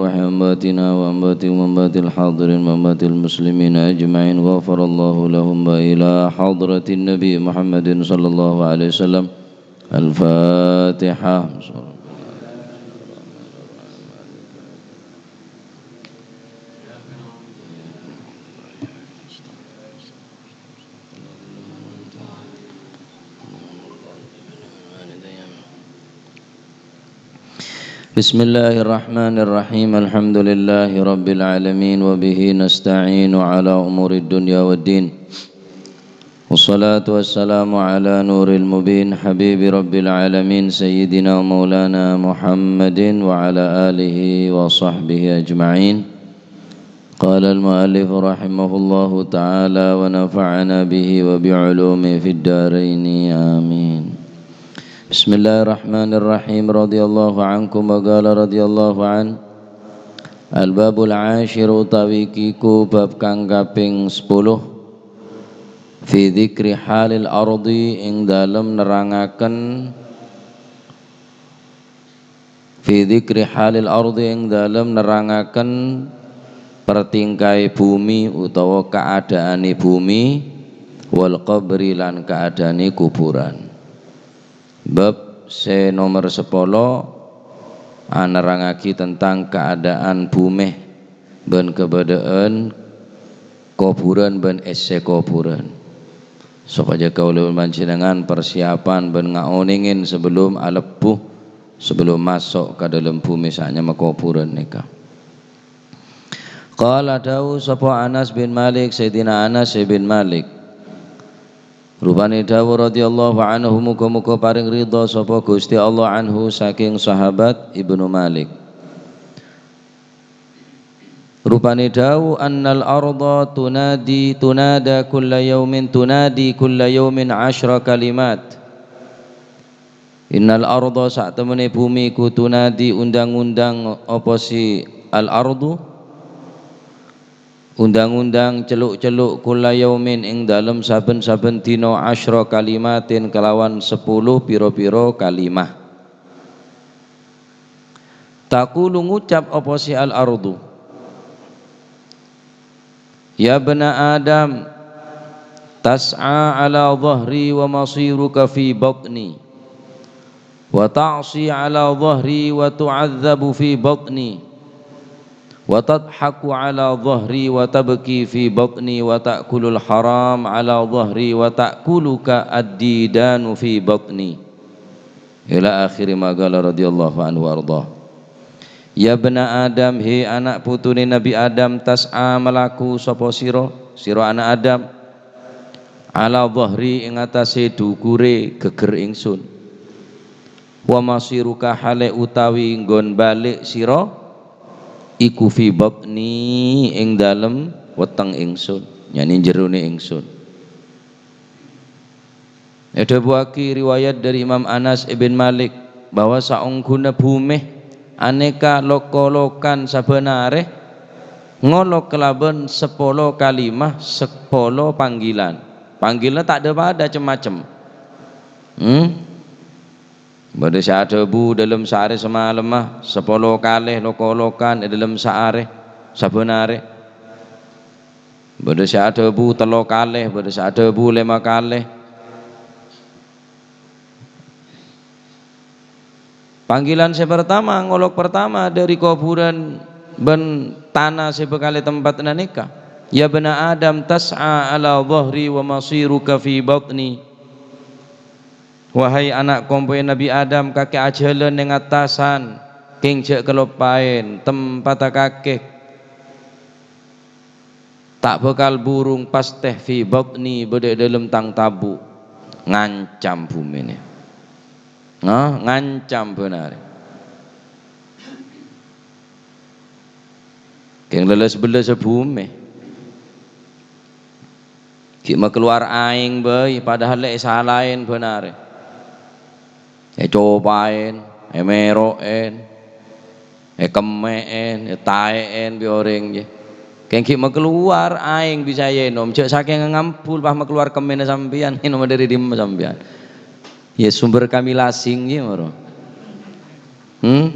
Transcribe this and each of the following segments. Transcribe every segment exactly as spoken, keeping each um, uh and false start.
وأمواتنا وأمواتكم وأموات الحاضرين وأموات المسلمين أجمعين، غفر الله لهم، وإلى حضرة النبي محمد صلى الله عليه وسلم. الفاتحة. بسم الله الرحمن الرحيم. الحمد لله رب العالمين، وبه نستعين على أمور الدنيا والدين. والصلاة والسلام على نور المبين، حبيب رب العالمين، سيدنا مولانا محمد وعلى آله وصحبه أجمعين. قال المؤلف رحمه الله تعالى ونفعنا به وبعلومه في الدارين، آمين. بسم الله الرحمن الرحيم. رضي الله عنكم، وقال رضي الله عنه. Al-babul asyir utawi iku bab kang kaping sepuluh. Fi dzikri halil ardi, ing dalem nerangaken Fi dzikri halil ardi, ing dalem nerangaken pertingkahe bumi utawa kaada'ane bumi, wal qabri, lan kaada'ane kuburan. Bab se nomer sepolo anerrangagi tentang kaadaan bume ban kabadha'an koburan ban esse koburan. Sopajâ kaulâ panjhennengngan persiapan ban ngaonengngè sabellum alebbhu, sabellum maso' ka dâlem bhumè sè anyama koburan nèka. Qala, dâu sapa Anas bin Malik, Sayyidina Anas bin Malik. Rupane dâu radhiyallahu anhu, muga-muga paring ridha sapa Gusti Allah anhu saking sahabat Ibnu Malik. Rupane dâu, "Annal arda tunadi, tunada kulla yaumin, tunadi kulla yaumin asyra kalimat." Innal arda, satemene bumi ku tunadi undang-undang apa si al ardu? Undang-undang celuk-celuk kulla yaumin ing dalem saben-saben dina asyra kalimatin kelawan sepuluh pira-pira kalimah. Taqulu, ngucap apa si al-ardu, "Ya bna Adam, tas'a ala dhahri wa masiruka fi batni, wa ta'si ala dhahri wa tu'adzabu fi batni, wa tadhaku ala dhahri wa tabki fi batni, wa ta'kulul haram ala dhahri wa ta'kuluka ad-didanu fi batni." Ila akhiri ma qala radhiyallahu anhu wa ardha. "Ya bna Adam, he ana' putune Nabi Adam, tas'a, malaku sapa sira, sira ana' Adam, ala dhahri, ing atase dhukure geger ingsun. Wa masiruka, hale utawi nggon balik sira, iku fi batni, ing dalem weteng ingsun, yani jerone ingsun." Edhâbuwâghi riwayat dhâri Imam Anas ibn Malik bahwa saongghuna bhumè aneka lok-kolokan sabbhân arè ngolok kalabân sapolo kalimah, sapolo panggilan. Panggilanna ta' dhâ-padhâ cem-macem. Hmm? Bâdâ sè adhâbu dâlem saarè samalemma, sapolo kalè lok-kolokan è dâlem saarè, sabbhân arè. Bâdâ sè adhâbu tello kalè, bâdâ sè adhâbu lèma kalè. Panggilan sè partama, ngolok partama dhâri koburân bân tana sè bhâkal ètempatna nèka. "Ya bna Adam, tas'a ala dhahri wa masiruka fi batni." Wahai ana' kompoyya Nabi Adam, kakè ajhâlân neng attasan, kèng jhâ' kaloppaèn tempatta kakè. Ta' bhâkal burung pastè fi batni, bâdâ è dâlem tang tabu'. Ngancam bhumèna. Nah, ngancam bân arè. Kèng lèlès-bellès bhumè. Ghi' makalowar aèng bhâi, padahal lè' èsalaèn bân arè. Ècopaèn, èmèro'èn, èkemmè'èn, ètaè'èn bi' orèng, jâ. Kèng ghi' makalowar aèng bisa ènom, jâ' sakènga ngambul pas makalowar kemmèna sampèyan, ènom dhâri dimma sampèyan? Yâ, sumber kami lasing, jâ, moro. Hmm?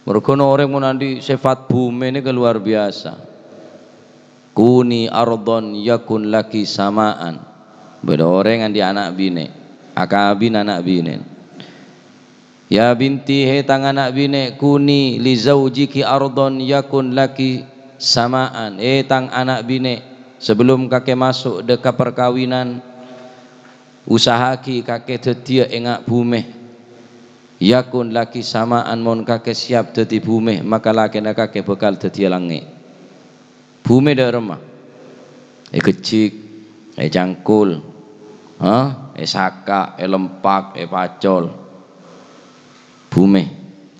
Mergana orèng mon andi' sèfat bhumè nèka luar biasa. "Kuni ardhon yakun laki sama'an." Bâdâ orèng andi' ana' binè', akabin ana' binè'. "Ya binti, he tang ana' binè', kuni li zaujiki ardhon yakun laki sama'an." He tang ana' binè', sabellum kakè maso' dâ' ka parkabinan, usaha'aghi kakè dhâddhiyâ enga' bhumè. "Yakun laki sama'an," mon kakè siap dhâddhi bhumè, maka lakèna kakè bhâkal dhâddhiyâ langngè'. Bhumè dâ' remma? Èghejjhik, ècangkol, ha? Èsaka', èlempak, èpacol. Bhumè.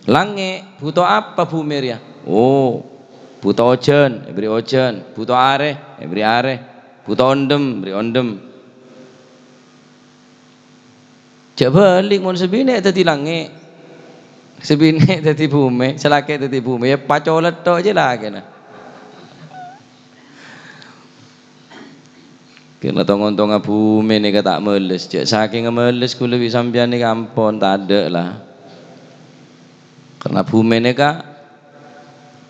Langngè', bhuto apa bhumè rèya? Oh, bhuto ojhân, èberri' ojhân. Bhuto arè, èberri' arè. Bhuto ondhem, èberri' ondhem. Jhâ' bâlik, mon sè binè' dhâddhi langngè', sè binè' dhâddhi bhumè, sè lakè' dhâddhi bhumè, ya pacolèt tok jâ lakèna. Karna tong-ontongnga bhumè nèka ta' males, jhâ' sakènga males kaulâ bi' sampèyan nèka ampon, tadâ' la. Karna bhumè nèka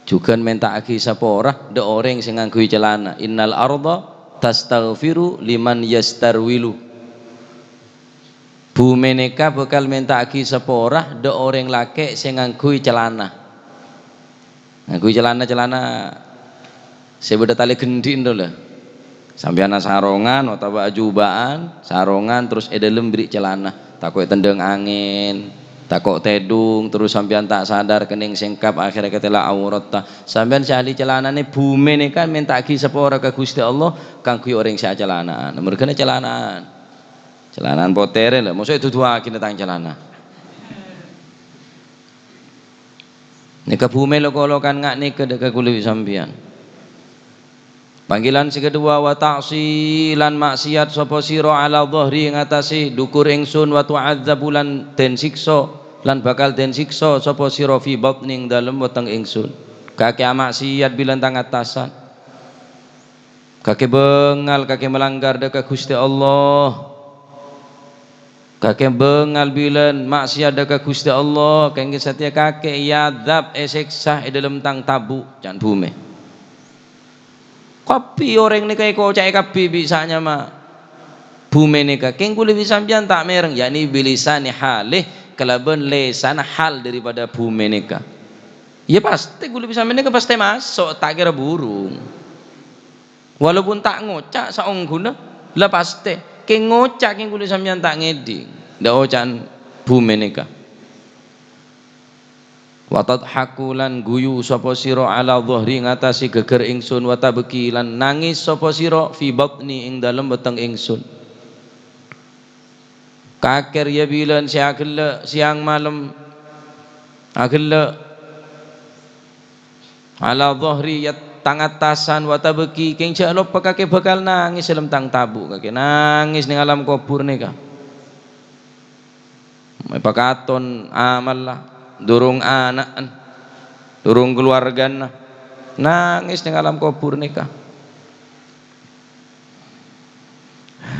jhughân mènta'aghi sapora dâ' orèng sè ngangghuy calana. "Innal ardha tastaghfiru liman yastarwilu." Bhumè nèka bhâkal mènta'aghi sapora dâ' orèng lakè' sè ngangghuy calana. Ngangghuy calana-calana sè bâdâ talè ghendhi' ento la. Sampèyan asarongan otabâ ajuba'an, sarongan terros è dâlem berri' calana. Tako' ètendhâng angèn, tako' tèdung, terros sampèyan ta' sadar kennèng sèngkap, akhèrra katèla auratta. Sampèyan sè ahli calananè bhumè nèka mènta'aghi sapora ka Ghustè Allah kaangghuy orèng sè acalana'an. Merghâna calana'an. Calana'an potèrè la, mosok èduduwâghina tang calana. Nèka bhumè lo-kolokan nga' nèka dâ' ka kaulâ bi' sampèyan. Panggilan sè kedua, "Wa ta'si," lan maksiat sapa sira, "ala dhahri," ngatasè dhukur ingsun, "wa tu'adzabu," lan den siksa, lan bhâkal den siksa sapa sira, "fi batni," ing dâlem weteng ingsun. Kakè amaksiat bilân tang attasan. Kakè bângal, kakè malanggar dâ' ka Ghustè Allah. Kakè bângal bilân maksiat dâ' ka Ghustè Allah, kèngèng satèya kakè èadzab, èsèksa è dâlem tang tabu', can bhumè. Kabbhi orèng nèka èkoca'è kabbhi bi' sanyama bhumè nèka. Kèng kaulâ bi' sampèyan ta' mèreng, yakni bilisani halih, kalabân lèsanna hal daripada bhumè nèka. Ya pastè kaulâ bi' sampèyan nèka pastè maso', ta' kèra burung. Walaupun ta' ngoca' saongghuna, la pastè. Kèng ngoca' kèng kaulâ sampèyan ta' ngèdhing dâ' oca'an bhumè nèka. "Wa tadhaku," lan guyu sapa sira, "ala dhahri," ngatasè ghâghâr ingsun, "wa tabki," lan nangès sapa sira, "fi batni," ing dâlem weteng ingsun. Kakè rèya bilân sè aghellâ' sèyang malem, aghellâ'. "Ala dhahri," ya tang attasan, "wa tabki," kèng jhâ' loppa kakè bhâkal nangès è dâlem tang tabu' kakè, nangès neng alam kobhur nèka. Èpakaton amalla, durung ana'an, durung kaluwargana, nangès neng alam kobhur nèka.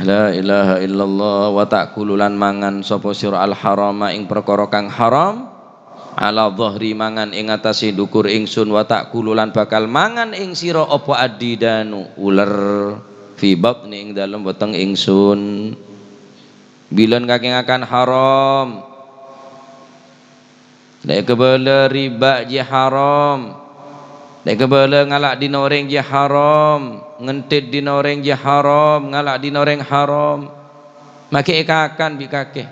La ilaha illallah. "Wa ta'kulu," lan mangan sapa sira, "al-harama," ing parkara kang haram, "ala dhahri," mangan ing ngatasè dhukur ingsun, "wa ta'kulu," lan bhâkal mangan ing sira apa, "ad-didanu," uler, "fi batni," ing dâlem weteng ingsun. Bilân kakè ngakan haram. Lè' kabâlâ riba jiyâ haram. Lè' kabâlâ ngala' dina orèng jiyâ haram. Ngenthit dina orèng jiyâ haram. Ngala' dina orèng haram. Maghi èkakan bi' kakè.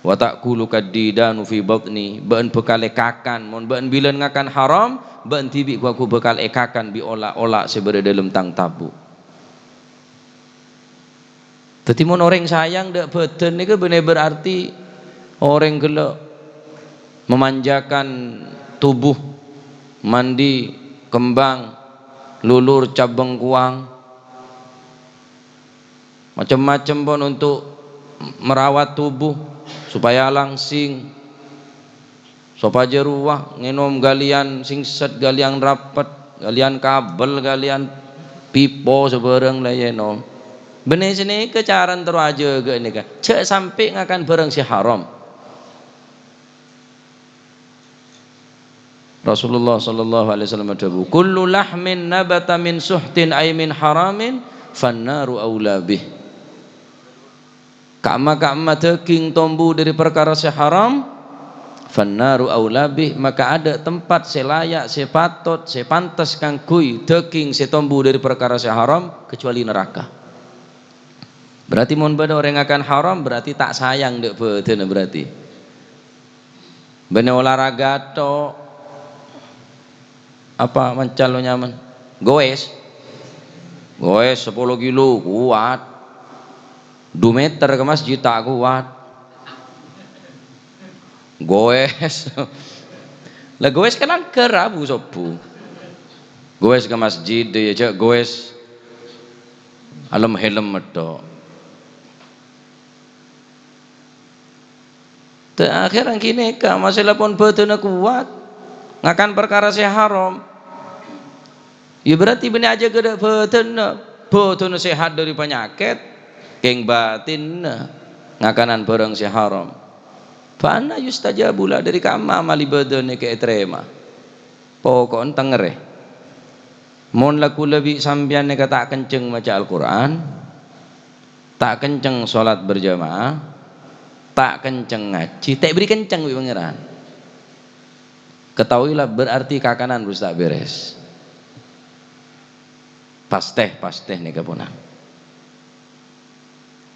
"Wa ta'kulu kad-didanu fi batni," bâ'na bhâkal èkakan. Mon bâ'na bilân ngakan haram, bâ'na dhibi' ghu-, ghu bhâkal èkakan bi' ola'-ola' sè bâdâ dâlem tang tabu'. Dhâddhi, mon orèng sayang dâ' bhâdhân nèka bânnè berarti orèng ghellâ' memanjakan tubuh, mandi, kembang, lulur, cab bengkoang, macem-macem pon untuk merawat tubuh supaya langsing. Sopajâ rowa ngènom ghâliyân singset, ghâliyân rapet, ghâliyân kabel, ghâliyân pipo, sabârâng la ènom. Bânnè sanèka carana terro ajâgâ nèka. Jhâ' sampè' ngakan bhârâng sè haram. Rasulullah sallallahu alaihi wasallam adhâbu, "Kullu lahmin nabata min suhtin ay min haramin, fannaru aula bih." Ka'ma-ka'ma dâging tombu dâri parkara sè haram, fannaru aula bih, maka adâ' tempat sè layak, sè patot, sè pantes kaangghuy dâging sè tombu dâri parkara sè haram, kecuali neraka. Berarti mon bâdâ orèng ngakan haram, berarti ta' sayang dâ' bhâdhânna berarti. Bânnè olahraga tok. Apa mancal lo nyaman? Goes. Goes sapolo kilo, kuat. Du meter ka masjid ta' kuat. Goes. Lah goes kan angghâr abu sobbhu. Goes ka masjid, ya, jhâ' goes alem helm tok. Te-, akhèr ghi nèka, masalah pon bhâdhânna kuat, ngakan parkara sè haram. Ya berarti bânnè ajâgâ dâ' bhâdhânna, bhâdhânna sehat dâri panyakèt, kèng batinna ngakanan bhârâng sè haram. Fa anna yustajabu la, dâri ka'emma amal ibâdâ nèka ètarèma? Poko'en tengngèrè. Mon la kaulâ bi' sampèyan nèka ta' kencèng maca Al-Qur'an, ta' kencèng sholat berjamaah, ta' kencèng ngajhi, ta' èberri' kencèng bi' Pangèran. Ketahuilah, berarti kakanan bus ta' bèrès. Pastè, pastè nèka pona.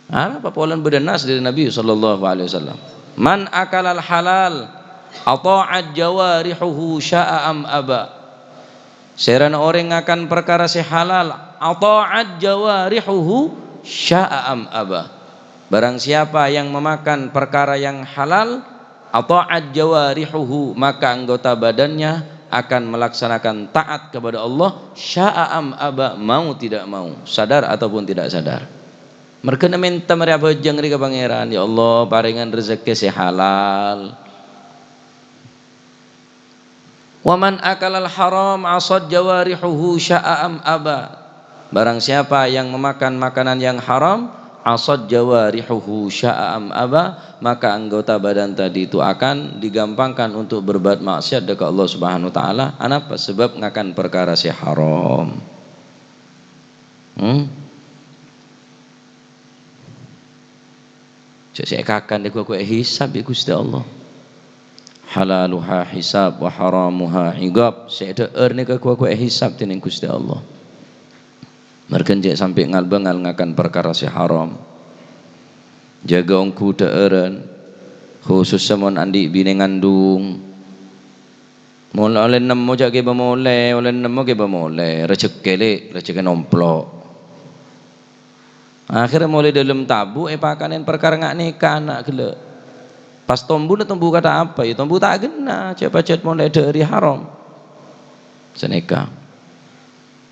Arapa polana bâdâ nas dâri Nabi sallallahu alaihi wasallam, "Man akalal halal, ata'at jawarihuhu sya'a am aba." Sèrana orèng ngakan parkara sè halal, ata'at jawarihuhu sya'a am aba. Barang siapa yang memakan perkara yang halal, ata'at jawarihuhu, maka anggota badannya akan melaksanakan taat kepada Allah, sya'a am aba, mau tidak mau, sadar ataupun tidak sadar. Mergâna mènta marè abhâjâng rè ka Pangèran, "Ya Allah, parèngan rejekkè sè halal." "Wa man akalal haram asad jawarihuhu sya'a am aba." Barang siapa yang memakan makanan yang haram, asad jawarihuhu sya'a am aba, maka anggota badan tadi itu akan digampangkan untuk berbuat maksiat dekat Allah Subhanahu wa Ta'ala. Anapa? Sebab ngakan perkara sè haram. Hmm? Sè, sè èkakan nèko ghu èhisab bi' Ghustè Allah. Halaluha hisab wa haramuha iqab. Sè èdhâ'âr nèko ghu èhisab dèning Ghustè Allah. Marghâ jhâ' sampè' ngal-bângal ngakan parkara sè haram. Jâgâ ongghu dhâ'ârân, khusussa mon andi' binè ngandung. Mon ollè nemmo jhâ' ghibâ molè, ollè nemmo ghibâ molè, rejekkè, Lè', rejekkè nomplok. Akhèrra molè dâlem tabu' èpakanè parkara nga' nèka ana' ghellâ'. Pas tombuna tombu kata apa? Ya tombu ta' ghenna, jhâ' pajhât mon la èdhâ'âri haram. Sanèka.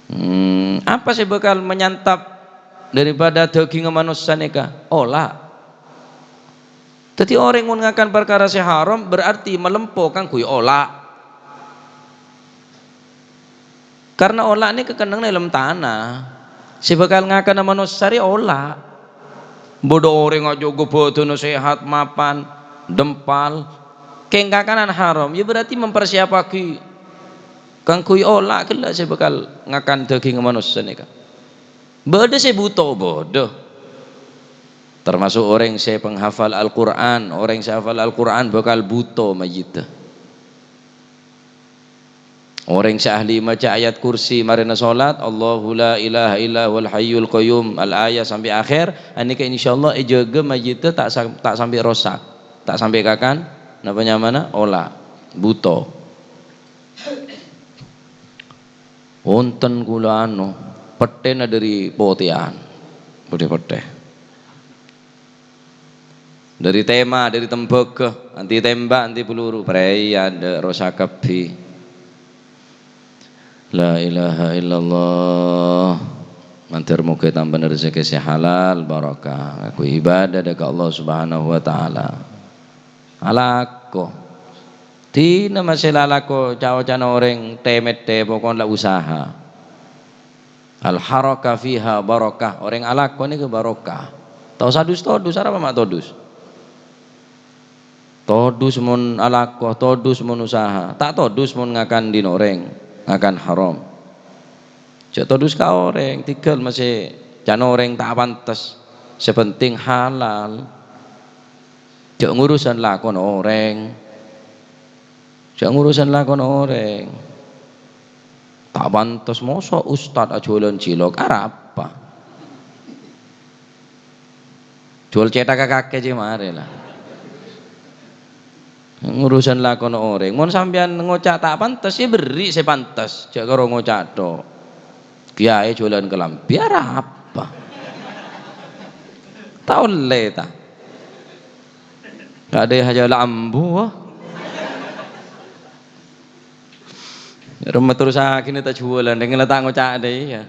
Hmm, apa sè bhâkal manyantap daripada dhâghingnga manossa nèka? Ola'. Dhâddhi orèng mon ngakan parkara sè haram berarti malempo kaangghuy ola'. Karna ola' nèka kennengnga è dâlem tana. Sè bhâkal ngakana manossa rè ola'. Bâdâ orèng ajâgâ bhâdhânna sehat, mapan, dempal, kèng kakanan haram, ya berarti mempersiapaghi kaangghuy ola' ghellâ' sè bhâkal ngakan dhâghingnga manossa nèka. Bâdâ sè buto, bâdâ. Termasuk orèng sè penghafal Al-Qur'an, orèng sè hafal Al-Qur'an bhâkal buto majhidda. Orèng sè ahli maca ayat kursi marèna salat, "Allahu la ilaha illa huwal hayyul qayyum," al-ayah sampè' akhèr, anèka insyaallah èjâgâ majhidda ta' sam-, ta' sampè' rosak, ta' sampè' kakan, napa nyamana? Ola', buto. Wonten kaulâ anu, pettèna dâri potèyan. Budi pettè. Dâri tèma, dâri tembhâghâ, anti tèmbhâk, anti peluru, prèya dâ' rosak kabbhi. La ilaha illallah. Mandhâr moghâ ètampa rejekkè sè halal, barokah, kaangghuy ibadah dâ' ka Allah Subhanahu wa Ta'ala. Alako. Dina masè la alako ca-ocana orèng tè-mèttè, pokokna la usaha. Al-harakah fiha barakah. Orèng alako nèko barokah. Ta' osa dus-todus, arapa ma' todus? Todus mon alako, todus mon usaha, ta' todus mon ngakan dhin orèng, ngakan haram. Jhâ' todus ka orèng, tèghâl masè can orèng ta' pantes, sè penting halal. Jhâ' ngurusan lakon orèng. Jhâ' ngurusan lakon orèng. Ta' pantes, mosok ustad ajhuwâlân cilok, arapa? Jhuwâl cèthagghâ kakè jiyâ marè la. Ngurusan lakon orèng. Mon sampèyan ngoca' ta' pantes, ya berri' sè pantes. Jhâ' karo ngoca' tok. Kèyaè jhuwâlân kalambhi, arapa? Ta' ollè, ta'? Kadhâ' hajâ la ambu, wah. Remma terrossaghina ta' jhuwâlân, dengngella ta' ngoca' dâ' iyâ.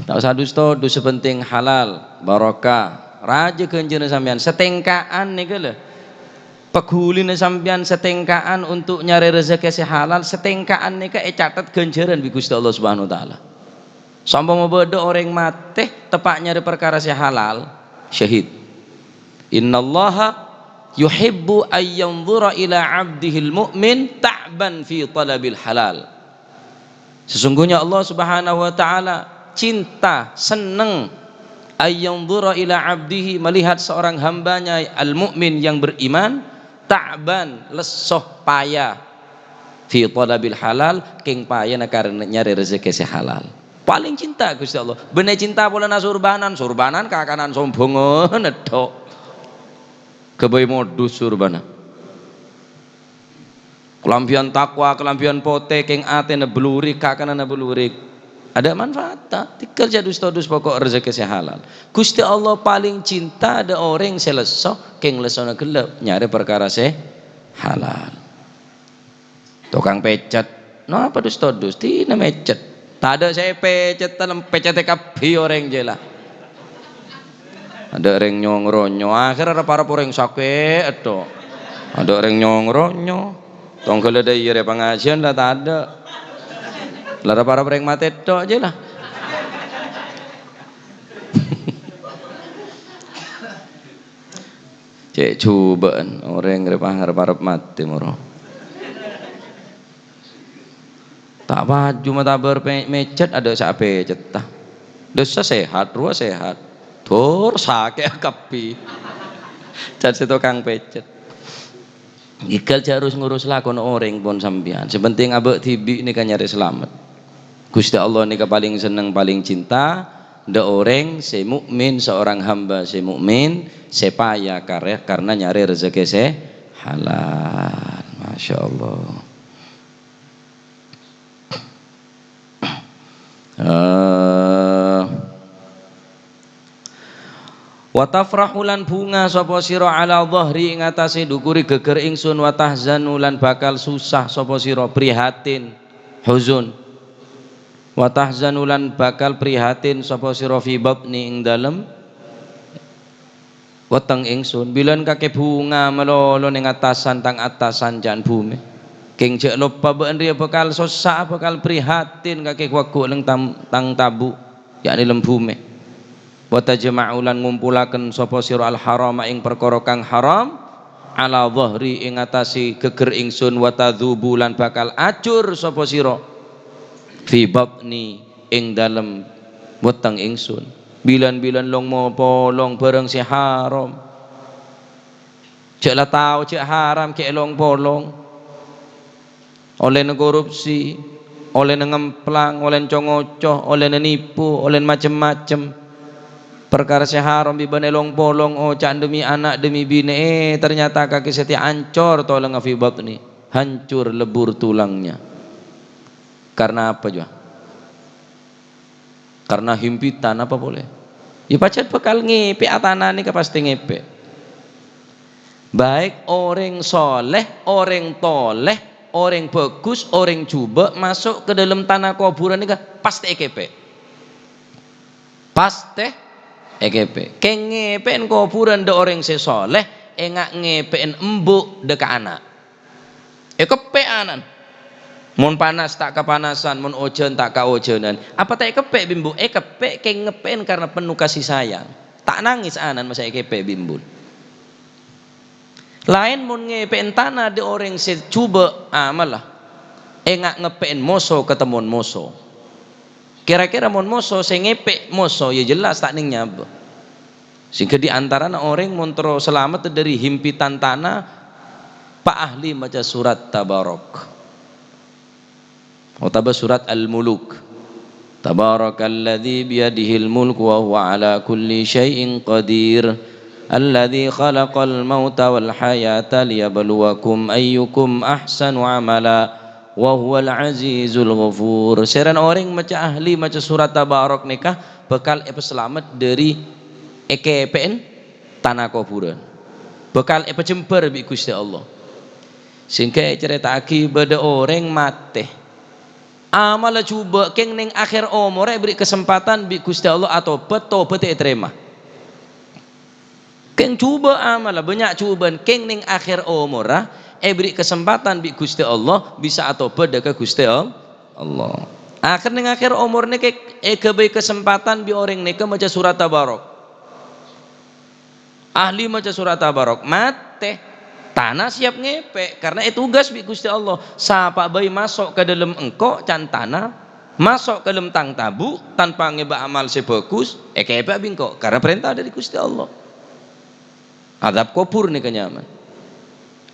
Ta' osa dus-todus, sè penting halal, barokah. Rajâ ghânjhârânna sampèyan, satèngka'an nèka lho. Pagghulina sampèyan satèngka'an untuk nyarè rejhekkè sè halal, satèngka'an nèka ècatet ghânjhârân bi' Ghustè Allah Subhanahu wa Ta'ala. Sampama bâdâ orèng matè teppa' nyarè parkara sè halal, syahid. "Innallaha yuhibbu ayyanzura ila 'abdihil mu'min ta'ban fi talabil halal." Sesungguhnya Allah Subhanahu wa Ta'ala cinta, seneng, ayyanzura ila 'abdihi, melihat seorang hambanya al-mu'min yang beriman, ta'ban, lesso, paya, fi talabil halal, kèng payana karana nyarè rejhekkè sè halal. Palèng cinta Ghustè Allah. Bânnè cinta polana surbanan, surbanan kakanan sombongan tok. Ghâbây modus surbana. Kalambhiyân takwa, kalambhiyân potè, kèng atèna blurik, kakananna blurik. Adâ' manfaatta. Tèghâl jhâ' dus-todus, pokok rejhekkè sè halal. Ghustè Allah palèng cinta dâ' orèng sè lesso, kèng lessona ghellâ' nyarè parkara sè halal. Tokang pècèt. Napa dus-todus? Dina mècèt. Tadâ' sè èpècèt, talem pècètè kabbhi orèng jiyâ la. Adâ' rèng nyong-ronyo, akhèrra arep-arep orèng sakè' ètto. Adâ' rèng nyong-ronyo. Tongghâlla dâ' iyâ rè pangajiân la tadâ'. La arep-arep rèng matè ètto jiyâ la. Cè' jhubâ'ân orèng rèpa ngarep-arep matè moro. Ta' paju matabâr pe-, mècèt, adâ' sè apècètta. Dâssa sehat, rowa sehat. Tor sakè'a kabbhi. Can sè tokang pècèt. Ghi' ghâl jhâ' rus-ngurus lakon orèng pon sampèyan. Sè penting abâ' dhibi' nèka nyarè salamet. Ghustè Allah nèka palèng senneng, palèng cinta dâ' orèng sè mukmin, seorang hamba sè mukmin, sè paya karè-, karna nyarè rejhekkè sè halal. Masya Allah. Eh, "Wa tafrahu lan bhunga sapa sira ala dhahri ing atase dhukure geger ingsun, wa tahzanu lan bakal susah sapa sira, prihatin, huzun. Wa tahzanu lan bakal prihatin sapa sira fi batni ing dalem weteng ingsun. Bilân kake bhunga malolo ning atasan tang atasan ca'an bume. Keng ja' loppa bâ'ân reya bakal sossa, bakal prihatin kake wagu leng tam-, tang tabu', yakni lem bume. Wa tajma'u lan ngumpulaken sapa sira al-harama ing parkara kang haram, ala dhahri ing atase geger ingsun, wa tadzubu lan bakal ajur sapa sira fi batni ing dalem weteng ingsun. Bilân-bilân long mopolong barang se haram. Ja' la tao ja' haram ge' long-polong. Ollèna korupsi, ollèna ngemplang, ollèna co-ngoco, ollèna nipu, ollèna macem-macem. Parkara se haram bi' bâ'na long-polong, oca'na demi ana', demi bine, eh, ternyata kake sè ancor tolengnga fi batni, hancur lebur tulangnya. Karena apa, jua? Karena himpitan apa pole? Ya, pajhât bakal ngepe', atanane ka pasti ngepe'. Baik orèng soleh, orèng toleh, orèng bagus, orèng jubâ' maso' ka dâlem tana koburan nèka pasti èkepe'. Pasti èkepe'. Keng ngepe'en koburan dâ' orèng sè soleh, enga' ngepe'en embu' dâ' ka ana'. Èkeppe' ana'na. Mon panas ta' kapanasan, mon ojhân ta' kaojhânan. Apa ta' èkeppe' bi' embu'? Èkeppe' keng ngepe'en karena penuh kasih sayang. Ta' nangès ana'na masa èkèpè' bi' embun. Laèn mon ngèpè'è tana dâ' orèng sè jhubâ' amalla, enga' ngèpè'è moso katemmon moso. Kèra-kèra mon moso sè ngèpè' moso, ya jelas ta' nèng nyabâ. Sehingga di antarana orèng mon terro salamet dâri himpitan tana, pa ahli maca surat Tabarok. Otabâ surat Al-Muluk. Tabarakalladzi biyadihil mulku wa huwa ala kulli syai'in qadir. Alladzi khalaqal mauta wal hayata liyabluwakum ayyukum ahsanu amala wa huwal azizul ghafur. Sèrana orèng maca ahli maca surat Tabarok nèka bhâkal èpasalamet dâri èkèpè'è tana kobhurân. Bhâkal èpajembhâr bi' Ghustè Allah. Sehingga ècarèta'aghi bâdâ orèng matè. Amalla jhubâ' kèng nèng akhèr omorra èberri' kasempadhân bi' Ghustè Allah atobhât, tobhâddhâ ètarèma. Kèng jhubâ' amalla, bânnya' jhubâ'ân, kèng nèng akhèr omorra èberri' kasempadhân bi' Ghustè Allah bisa atobhât dâ' ka Ghustè All-, Allah. Akhèr nèng akhèr omor nèka èghâbây kasempadhân bi' orèng nèka maca surat Tabarok. Ahli maca surat Tabarok, matè. Tana siap ngèpè', karna ètugas bi' Ghustè Allah. Sapa bhâi maso' ka dâlem engko', can tana, maso' ka dâlem tang tabu' tanpa ngèbâ amal sè bhâghus, èkèpè'a bi' engko', karna parènta dâri Ghustè Allah. Adzab kobhur nèka nyamana.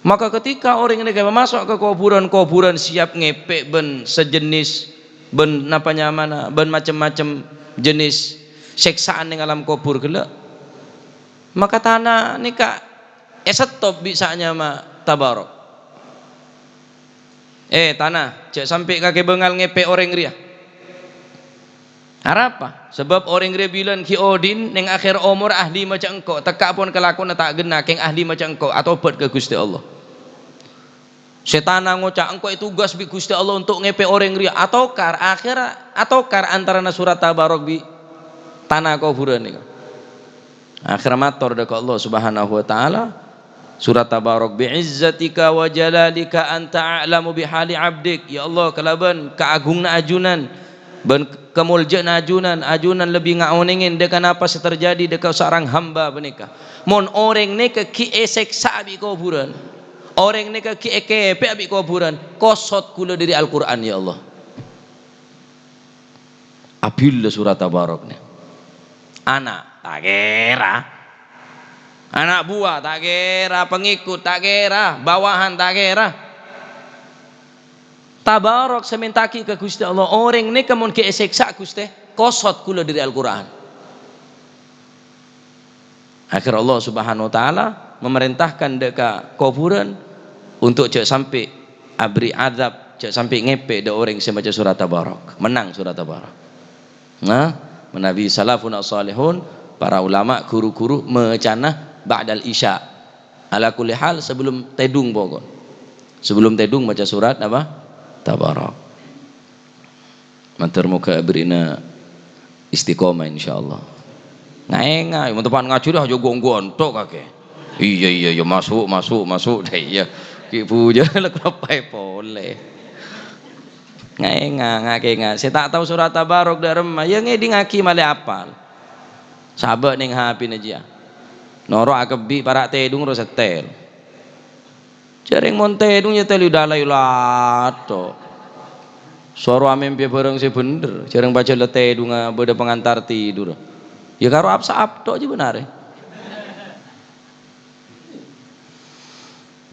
Maka ketika orèng nèka maso' ka kobhurân, kobhurân siap ngèpè' bân sajhânnis, bân napa nyamana, bân macem-macem jhânnis sèksaan nèng alam kobhur ghellâ'. Maka tana nèka èsettop bi' sè nyama Tabarok. "Eh, tana, jhâ' sampè' kakè bângal ngèpè' orèng rèya." Arapa? Sabâb orèng rèya bilân ghi' odi'na nèng akhèr omor ahli maca engko', tekka' pon kalakowanna ta' ghenna kèng ahli maca engko', atobhât ka Ghustè Allah. Sè tana ngoca', "Engko' ètugas bi' Ghustè Allah untuk ngèpè' orèng rèya." Atokar, akhèrra atokar antarana surat Tabarok bi' tana kobhurân nèka. Akhèrra mator dâ' ka Allah Subhanahu wa Ta'ala, surat Tabarok, "Bi'izzatika wa jalalika anta a'lamu bihali abdik." Ya Allah, kalabân kaagunganna ajunan bân kamoljâ'ânna ajunan, ajunan lebbi ngaonèngè dâ' ka napa sè terjadi dâ' ka sa'rang hamba panèka. Mon orèng nèka ghi' èsèksa'a bi' kobhurân, orèng nèka ghi' èkèpè'a bi' kobhurân, kosot kaulâ dâri Al-Qur'an, ya Allah. Abhilâ surat Tabarok nè. Ana', ta' kèra. Ana' buwâ, ta' kèra. Pangèkot, ta' kèra. Bawahan, ta' kèra. Tabarok sè mènta'aghi ka Ghustè Allah, "Orèng nèka mon ghi' èsèksa, Ghustè, kosot kaulâ dâri Al-Qur'an." Akhèr Allah Subhanahu wa Ta'ala mamarèntahkan dâ' ka kobhurân untuk jhâ' sampè' aberri' adzab, jhâ' sampè' ngèpè' dâ' orèng sè maca surat Tabarok. Mennang surat Tabarok. Nah, manabi salafuna shalihun, para ulama, ghuru-ghuru macana ba'dal isya. Ala kulli hal, sebelum tèdung pokok. Sebelum tèdung maca surat apa? Tabarok. Mator moghâ aberri'na istiqomah, insyaallah. Ngaènga, mon teppa'na ngajhi dah, aja gongghuwân tok kakè. Iyâ, iyâ, iyâ, masuk, masuk, masuk. Dah iyâ. Ghi' bhujâ la kaloppaè polè. Ngaènga, ngaènga. Sè ta' tao surat Tabarok dâ' remma, ya ngèdingngaghi malè apal. Sabâ' nèng H P-na jiyâ. Noro' akebbi' para' tèdung ro setel. Jhâreng mon tèdung ya tèlu dalai lato. Soro amèmpè bhârâng sè bhendher, jhâreng pajhât la tèdungnga bâdâ pangantar tidur. Ya karo apsa apto jiyâ bân arè.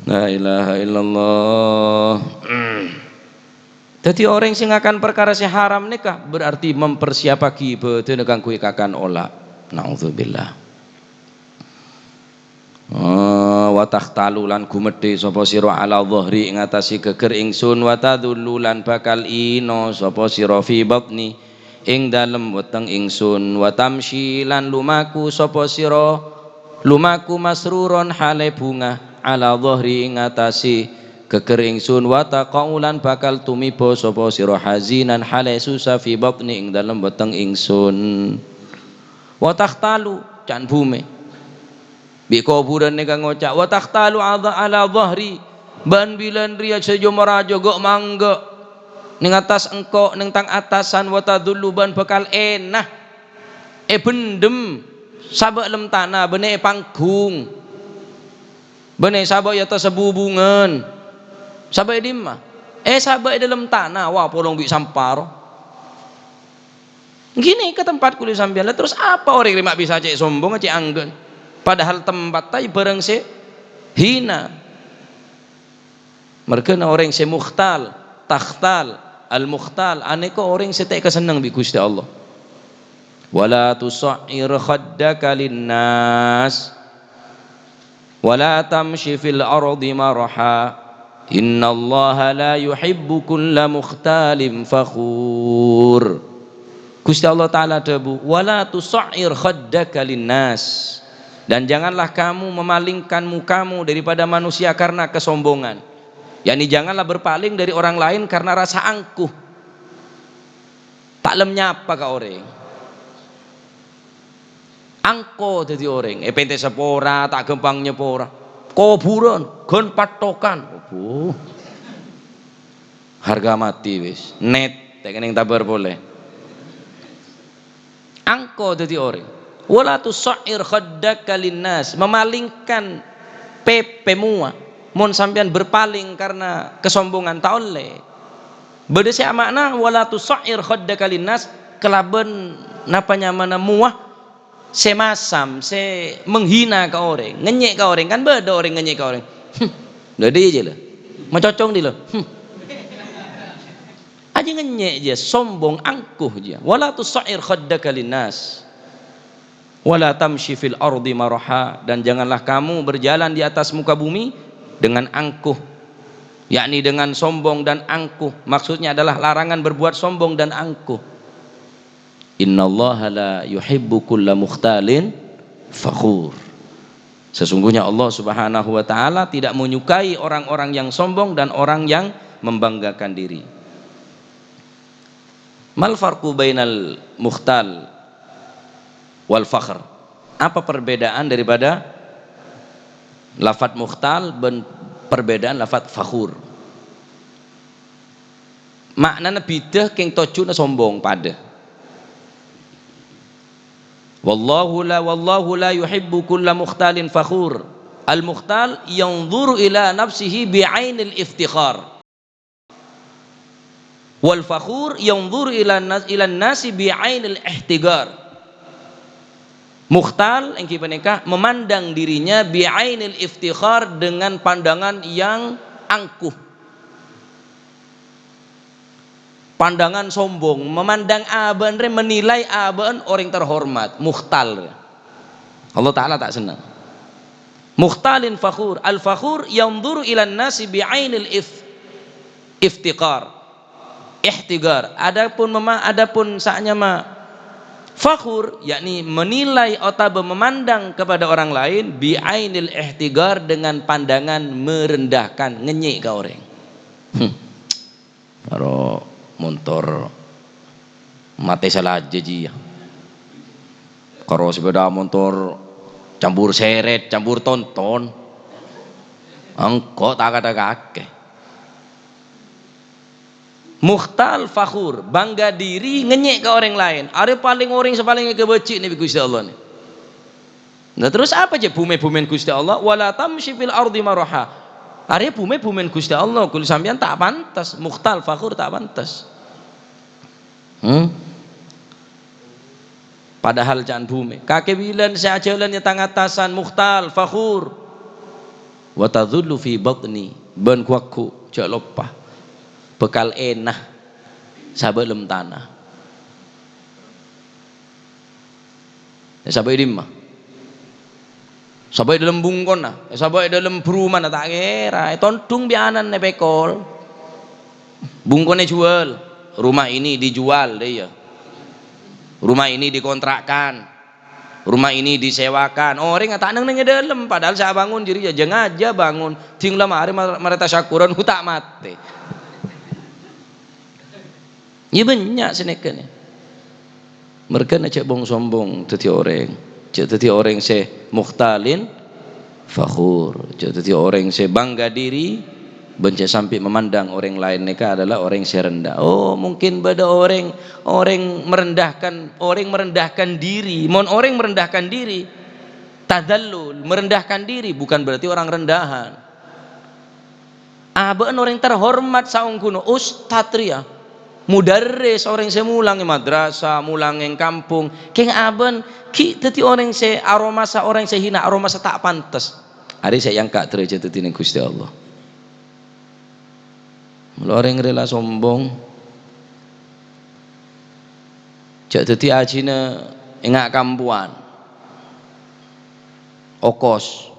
La ilaha illallah. Dhâddhi orèng sè ngakan parkara sè haram nèka berarti mempersiapaghi bhâdhânna kaangghuy kakan ola'. Naudzubillah. Eh, wa takhtalu lan ghumèddhi sapa sira ala dhahri ing atase geger ingsun, wa tadzullu lan bakal ino sapa sira fi batni ing dalem weteng ingsun, wa tamsyi lan lumaku sapa sira lumaku masruron hale bungah ala dhahri ing atase geger ingsun, wa taqa'u lan bakal tumiba sapa sira hazinan hale susah fi batni ing dalem weteng ingsun. Wa takhtalu, can bume. Bi' koburan neka ngoca', "Wa takhtalu adha-, ala dhahri," ban bilan riya sajo marajo ga' mangga' neng attas engko', neng tang attasan, "wa tadhullu," ban bakal ena, ebendem, Sabâ' è dâlem tana, bânnè è panggung. Bânnè sabâ' è attas bubungan. Sabâ' è dimma? Eh, sabâ' è dâlem tana, wah, polong bi' samparo. Ghânèka tempat kulâ sampèyan. Lah, terros apa orèng rèya ma' bisa cè' sombong, cè' angghâ? Padahal tempatta bârâng sè hina. Marghâna orèng sè mukhtal, takhtal, al-mukhtal, anèka orèng sè ta' èkasenneng bi' Ghustè Allah. "Wa la tusa'ir khaddaka lin-nas, wa la tamshi fil ardi maraha, innallaha la yuhibbu kulla mukhtalin fakhur." Ghustè Allah Ta'ala adhâbu, "Wa la tusa'ir khaddaka lin-nas." Dan janganlah kamu memalingkan mukamu daripada manusia karena kesombongan. Yakni, janganlah berpaling dari orang lain karena rasa angkuh. Ta' lem nyapa ka orèng. Angko dhâddhi orèng, èpèntè sapora, ta' ghâmpang nyapora. Kobhurân, ghân pattokan. Abbhu. Harga mati wis. Net, ta' kennèng tabâr polè. Angko dhâddhi orèng. "Wa la tusa'ir khaddaka lin-nas," memalingkan pèpè mowa. Mon sampèyan berpaling karena kesombongan, ta' ollè. Bâdâ sè ama'na, "Wa la tusa'ir khaddaka lin-nas," kalabân napa nyamana mowa sè masam, sè menghina ka orèng, ngènyè' ka orèng. Kan bâdâ orèng ngènyè' ka orèng. Hmm. Dhâddhi jiyâ la. Macocong dhi la. Hmm. Ajjhâ' ngènyè' jiyâ, sombong, angkuh jiyâ. "Wa la tusa'ir khaddaka lin-nas. Wa la tamshi fil ardi maraha," dan janganlah kamu berjalan di atas muka bumi dengan angkuh, yakni dengan sombong dan angkuh. Maksudnya adalah larangan berbuat sombong dan angkuh. "Innallaha la yuhibbu kulla mukhtalin fakhur." Sesungguhnya Allah Subhanahu wa Ta'ala tidak menyukai orang-orang yang sombong dan orang yang membanggakan diri. Mal farqu bainal mukhtal wal fakhr? Apa perbedaan daripada lafat mukhtal bân perbedaan lafat fakhur? Ma'nana bhidhâ, kèng tojjhuna sombong, padâ. Wallahu la, wallahu la yuhibbu kulla mukhtalin fakhur. Al-mukhtal yanzuru ila nafsihi bi'ainil iftikhar. Wal fakhur yanzuru ila nas-, ilan nasi bi'ainil ihtigar. Mukhtal èngghi panèka memandang dirinya bi'ainil iftikhar, dengan pandangan yang angkuh. Pandangan sombong, memandang abâ'na rè, menilai abâ'na orèng terhormat, mukhtal rè. Allah Ta'ala ta' senneng. Mukhtalin fakhur. Al-fakhur yanzuru ilan nasi bi'ainil if-, iftiqar. Ihtigar. Adapun mema-, adapun sa'nyama fakhur, yakni menilai otabâ memandang kepada orang lain bi'ainil ihtigar, dengan pandangan merendahkan, ngènyè' ka orèng. Hmm. Karo montor matè salajâ jiyâ. Karo sepeda montor campur seret, campur tonton. Engko' ta' kadhâ kakè. Mukhtal fakhur, bangga diri, ngènyè' ka orèng laèn. Arè palèng orèng sè palèng èkabâjhi' nèka bi' Ghustè Allah nèka. Nah, terros apa jhâ' bhumè-bhumèn Ghustè Allah? "Wa la tamshi fil ardi maraha." Arèya bhumè-bhumèn Ghustè Allah, kulâ sampèyan ta' pantes, mukhtal fakhur ta' pantes. Hmm? Padahal ca'na bhumè. Kakè bilân sè ajhâlân è tang attasan, mukhtal fakhur. "Wa tadhullu fi batni," bân ghu-lagghu, jhâ' loppa. Bhâkal èna sabâlem tana. Èsabâ' è dimma? Èsabâ' è dâlem bungkona, èsabâ' è dâlem bhrumana, ta' kèra, ètondhung bi' ana'na èpèkol. Bungkona èjuwâl, rumah ini dijual, dâ' iyâ. Rumah ini dikontrakkan, rumah ini disewakan. Orèngnga ta' neng-neng è dâlem, padahal sè abângon jârèya jhâ' ngajhâ bângon, dhing la marè mar-, marè tasyakkuran, hu, ta' matè. Iyâ, bânnya' sè nèka nè. Marghâna jhâ' bong-sombong dhâddhi orèng. Jhâ' dhâddhi orèng sè mukhtalin fakhur. Jhâ' dhâddhi orèng sè bangga diri Bân jhâ' sampè' memandang orèng laèn nèka adalah orèng sè rendah. Oh, mungkin bâdâ orèng, orèng merendahkan, orèng merendahkan diri. Mon orèng merendahkan diri, tadallul, merendahkan diri, bukan berarti orang rendahan. Abâ'na orèng terhormat saongghuna, ustad rèya, mudarris, orèng sè mulang è madrasah, mulang è kampong. Kèng abâ'na ghi' dhâddhi orèng sè aromasa orèng sè hina, aromasa ta' pantes. Arèya sè èangka' dârâjhâddhâ neng Ghustè Allah. Mula orèng rèla sombong, jhâ' dhâddhi ajina enga' kampowan, okos,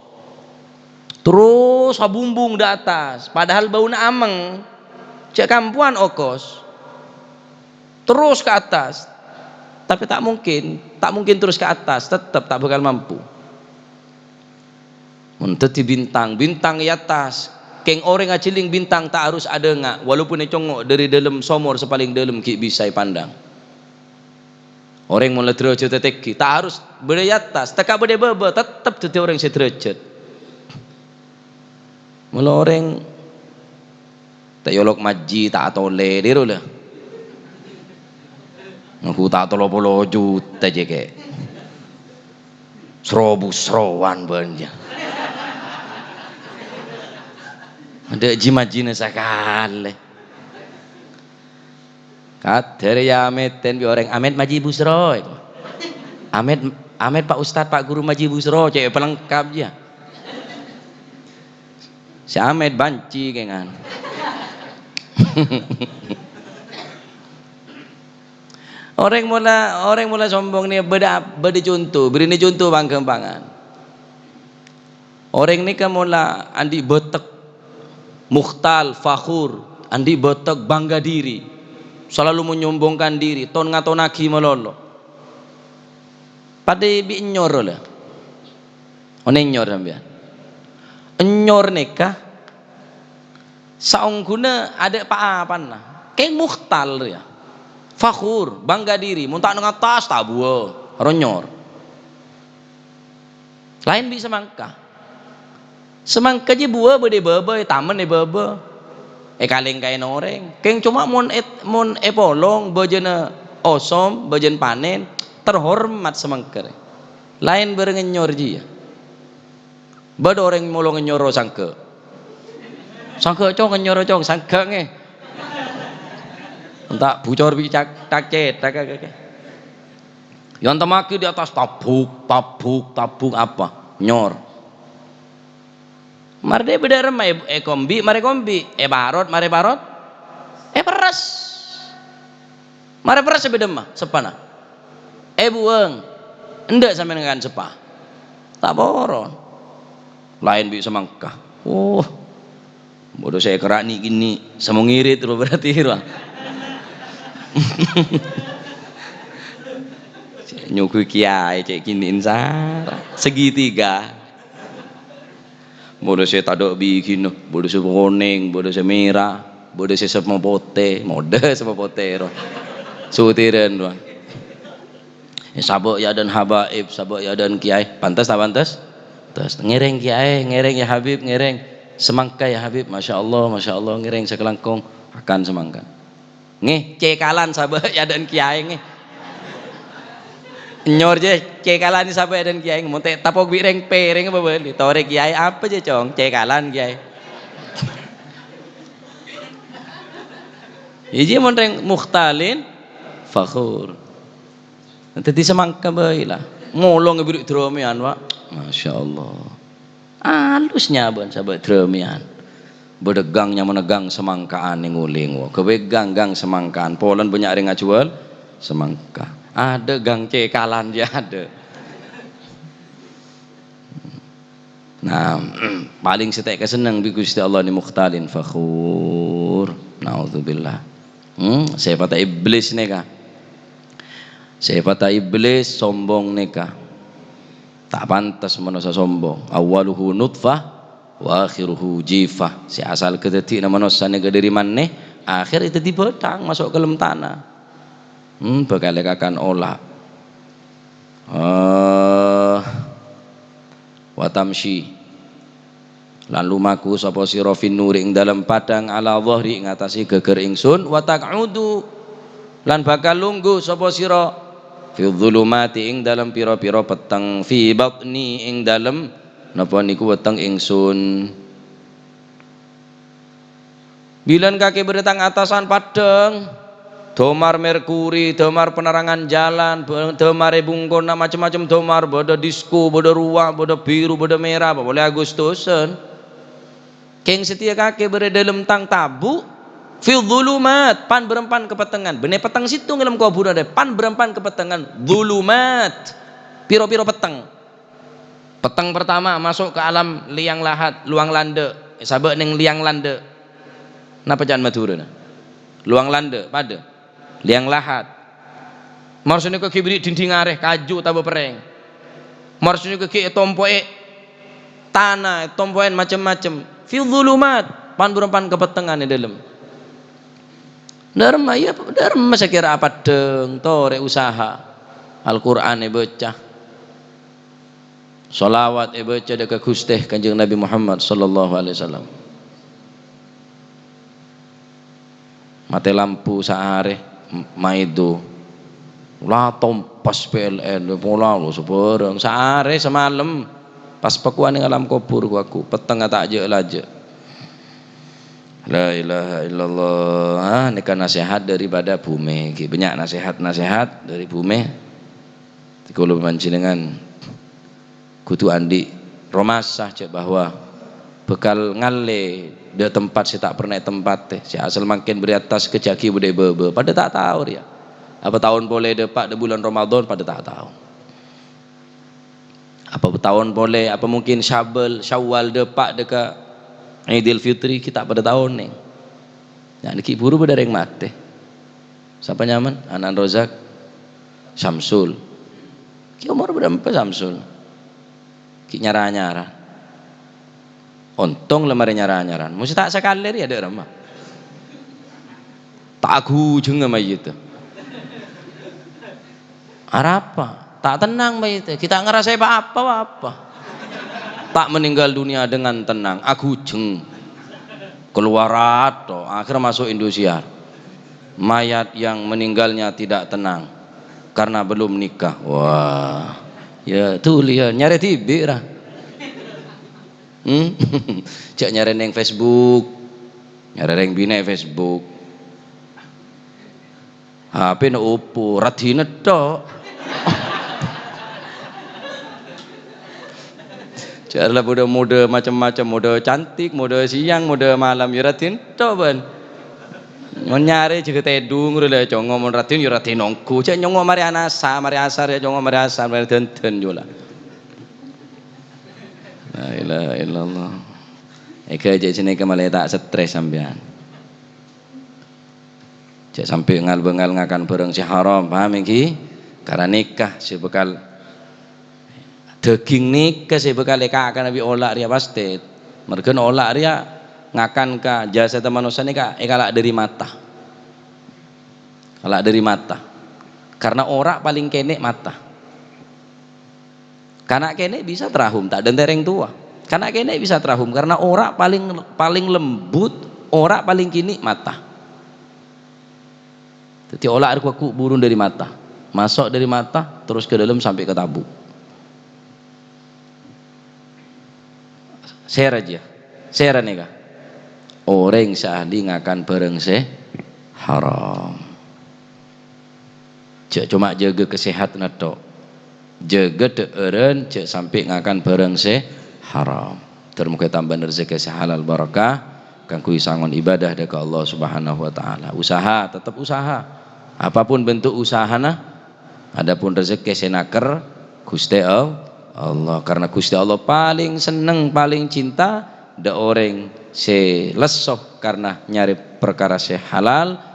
terros abumbung dâ' attas, padahal bâuna ameng, jhâ' kampowan okos, terros ka attas. Tapè ta' mungkin, ta' mungkin terros ka attas, tettep ta' bhâkal mampu. Mon dhâddhi bintang, bintang è attas, kèng orèng ajhilling bintang ta' harus adhânga', walaupun ècongngo' dâri dâlem somor sè palèng dâlem ghi' bisa èpandang. Orèng mon la dârâjhâddhâ tèngghi, ta' harus bâdâ è attas, tekka' bâdâ è bâbâ, tettep dhâddhi orèng sè dârâjhât. Mula orèng ta' èolok majhi, ta' atolè, dhiro la. Ngaku ta' tello polo juta jhâ' kè. Sro-busrowan bân jhâ'. Adâ' jhi-majhina sakalè. Kadâr ya amèten bi' orèng, "Amèt majhi busro," èko. "Amèt, amèt Pak Ustad, Pak Guru majhi busro," cè' èpalengkap jhâ'. Sè amèt banci kèngan. Orèng mola, orèng mola sombong nè bâdâ, bâdâ conto, bârina conto bhâng-ghâmpângan. Orèng nèka mola andi' bâtek, mukhtal, fakhur, andi' bâtek bangga diri, selalu menyombongkan diri, ton-ngatonaghi malolo. Padâ bi' ènyor la. Onèng ènyor sampèyan? Ènyor nèka saongghuna adâ' pa-apana. Kèng mukhtal rèya. Fakhur, bangga diri. Mon ta' neng attas, ta' buwâ. Ro ènyor. Laèn bi' samangka. Samangka jiyâ buwâ bâdâ è bâbâ, è tamen è bâbâ. Èkalèngkaè orèng. Kèng coma mon è-, mon èpolong bâjâna osom, bâjâna panèn, terhormat samangka rè. Laèn bârâng ènyor jiyâ. Bâdâ orèng molong ènyor sangghâ'. Sangghâ', Cong, ènyor, Cong, sangghâ' ngè. Enta' bucor bi' cak-, cacèt, tak, tak, tak. Èantemmaghi di attas tabuk, tabuk, tabuk apa? Ènyor. Marè bâdâ remma è-, èkombi', marè kombi', èparot, marè parot, èperres. Marè perres è bâdâ emma, seppana. Èbuwâng. Endâ' sampèyan ngakan seppa. Ta' poron. Laèn bi' samangka. Oh. Bâdâ sè èkèra'na kènè', sè mangirit ro berarti ro. Sè nyoghi kèyaè cè' kènè'en sara. Segitiga. Bâdâ sè tadâ' bighina, bâdâ sè konèng, bâdâ sè mèra, bâdâ sè sèmma potè, modâ sèmma potè ro. Sotirân ro. Sabâ' è adâ'na habaib, sabâ' è adâ'na kèyaè. Pantes ta' pantes? Pantes. Ngèrèng kèyaè, ngèrèng ya Habib, ngèrèng. Samangka ya Habib, masyaallah, masyaallah, ngèrèng sakalangkong. Akan samangka. Ngè, cèkalan sabâ' è adâ'na kèyaè, ngè. Ènyor jiyâ, cèkalan sabâ' è adâ'na kèyaè. Mon ta' tapok bi' rèng-pèrèng apa bâli? Torè kèyaè apa jiyâ, Cong? Cèkalan kèyaè. Iyâ jiyâ mon rèng mukhtalin fakhur. Dhâddhi samangka bhâi la. Molong èburu drâmèyan, Pak. Masyaallah. Alus nyabâna sabâ' drâmèyan. Bâdâ gang nyamana gang samangka'an è ngolèng, wa. Ghâbây gang-gang samangka'an. Polana bânnya' rèng ajhuwâl samangka. Adâ' gang cèkalan jiyâ adâ'. Nah, palèng sè ta' èkasenneng bi' Ghustè Allah nè mukhtalin fakhur. Naudzubillah. Hmm, sèpatta iblis nèka. Sèpatta iblis sombong nèka. Ta' pantes manossa sombong. Awwaluhu nutfah wa akhiruhu jifah. Sè asal kadhâddhiyânna manossa nèka dâri mani, akhèr èdhâddhi bâthang maso' ka dâlem tana. Hmm, bhâkal èkakan ola'. Eh, wa tamsyi. Lan lumaku sapa sira fin nuri ing dalem padang, ala dhahri ing atase geger ingsun, wa taq'udu, lan bakal lungguh sapa sira fi dhulumati ing dalem pira-pira peteng, fi batni ing dalem napa niku weteng ingsun. Bilân kakè bâdâ tang atasan padhâng, dâmar merkuri, dâmar penerangan jalan, bâ-, dâmar è bungkona macem-macem dâmar, bâdâ disko, bâdâ rowa, bâdâ biru, bâdâ mèra, apa polè Agustusen. Kèng satèya kakè bâdâ dâlem tang tabu', fi dhulumat, pan-bârâmpan kapettengngan. Bânnè petteng sèttong è dâlem kobhurân, pan-bârâmpan kapettengngan, dhulumat. Piro-piro petteng? Petteng pertama maso' ka alam liang lahat, luang landhâ', èsabâ' neng liang landhâ'. Napa ca'na Madhurâna? Luang landhâ', padâ. Liang lahat. Mara sanèka ghi' bâdâ dinding arè, kaju otabâ perrèng. Mara sanèka ghi' ètompo'è tana, ètompo'è macem-macem. Fi dhulumat, pan-bârâmpan kapettengngan è dâlem. Dâremma, iyâ, dâremma sakèra apadhâng, torè usaha. Al-Qur'an èbâca. Shalawat èbâca dâ' ka Ghustè Kanjeng Nabi Muhammad sallallahu alaihi wasallam. Matè lampu saarè, m-, maedu. La tompas P L N, pola lo sabârâng. Saarè samalem. Pas pakowa neng alam kobhur, kowa-kowa. Pettengnga ta' jâ'-lajâ'. La ilaha illallah. Ah, nèka nasèhat daripada bhumè. Ghi' bânnya' nasèhat-nasèhat dâri bhumè. Kaulâ panjhennengngan kodhu andi' romasa jhâ' bahwa bhâkal ngallè dâ' tempat sè ta' pernah ètempattè, sè asal mangkèn bâri' attas kajhâghi bâdâ è bâbâ, padâ ta' tao rèya. Apa taon polè dâpa' dâ' bulân Ramadan, padâ ta' tao. Apa taon polè, apa mungkin Syabal, Syawal dâpa' dâ' ka Idul Fitri, ghi' ta' padâ tao neng. Nah, nèka buru bâdâ rèng matè. Sapa nyamana? Ana'na Rozak? Samsul. Ghi' omor bârâmpa Samsul? Ghi' nyara-nyara. Ontong la marè nyara-nyara. Mosè ta' sakalè rèya dâ' remma. Ta' aghujhângnga mayyidda. Arapa? Ta' tennang mayyidda. Ghi' ta' ngarasaè pa-apa, pa-apa. Ta' meninggal dunia dengan tenang. Aghujhâng. Keluar atto. Akhir masuk Indosiar. Mayat yang meninggalnya tidak tenang karena belum nikah. Wah, ya dhuli ya, nyarè dhibi' ra. Hmm? Jhâ' nyarè neng Facebook. Nyarè rèng binè' Facebook. H P-na Oppo, raddhinna tok. Jhâ' la bâdâ modâ macem-macem, modâ cantik, modâ siang, modâ malam, ya raddhin tok bân. Mon nyarè jâgâ tèdung rè la congo, mon raddhin ya raddhin ongghu. Jhâ' nyongo marè anasa, marè asar ya congo marè asar, marè dândân jâ la. La ilaha illallah. Èghâ jhâ' sanèka malè ta' stres sampèyan. Jhâ' sampè' ngal-bângal ngakan bhârâng sè haram, paham ènggi? Karana nèka sè bhâkal, dhâghing nèka sè bhâkal èkakana bi' ola' rèya pastè. Merghâna ola' rèya ngakan ka jasadda manossa nèka èkala' dâri mata. Kala' dâri mata. Karena ora' palèng kènè' mata. Kana' kènè' bisa trahum, ta' dântè' rèng towa. Kana' kènè' bisa trahum karena ora' palèng, palèng lembut, ora' palèng kènè' mata. Dhâddhi ola' rèko buru dâri mata. Maso' dâri mata, terros ka dâlem sampè' ka tabu'. Sèra jiyâ. Sèra nèka. Orèng sè ahli ngakan bhârâng sè haram. Jhâ' coma jâgâ kasèhadhânna tok. Jâgâ dhâ'ârân jhâ' sampè' ngakan bhârâng sè haram. Ter moghâ ètambâna rejhekkè sè halal barokah kaangghuy sangon ibadah dâ' ka Allah Subhanahu wa Ta'ala. Usaha, tetep usaha. Apapun bentuk usahana, adapun rejhekkè sè naker Ghustè Al-, Allah. Karena Ghustè Allah palèng senneng, palèng cinta dâ' orèng sè lesso karena nyarè parkara sè halal,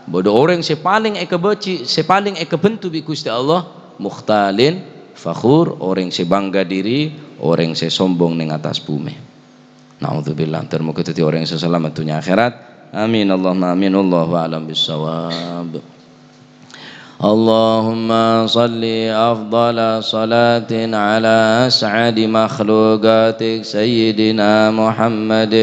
Bâdâ orèng sè palèng èkabâji', sè palèng èkabhânto bi' Ghustè Allah, mukhtalin fakhur, orèng sè bangga dhiri, orèng sè sombong neng attas bhumè. Naudzubillah, ter moghâ dhâddhi orèng sè salamet dhunnya akhèrat. Amin, Allahumma amin. Wallahu a'lam bissawab. اللهم صل أفضل صلاة على أسعد مخلوقاتك سيدنا محمد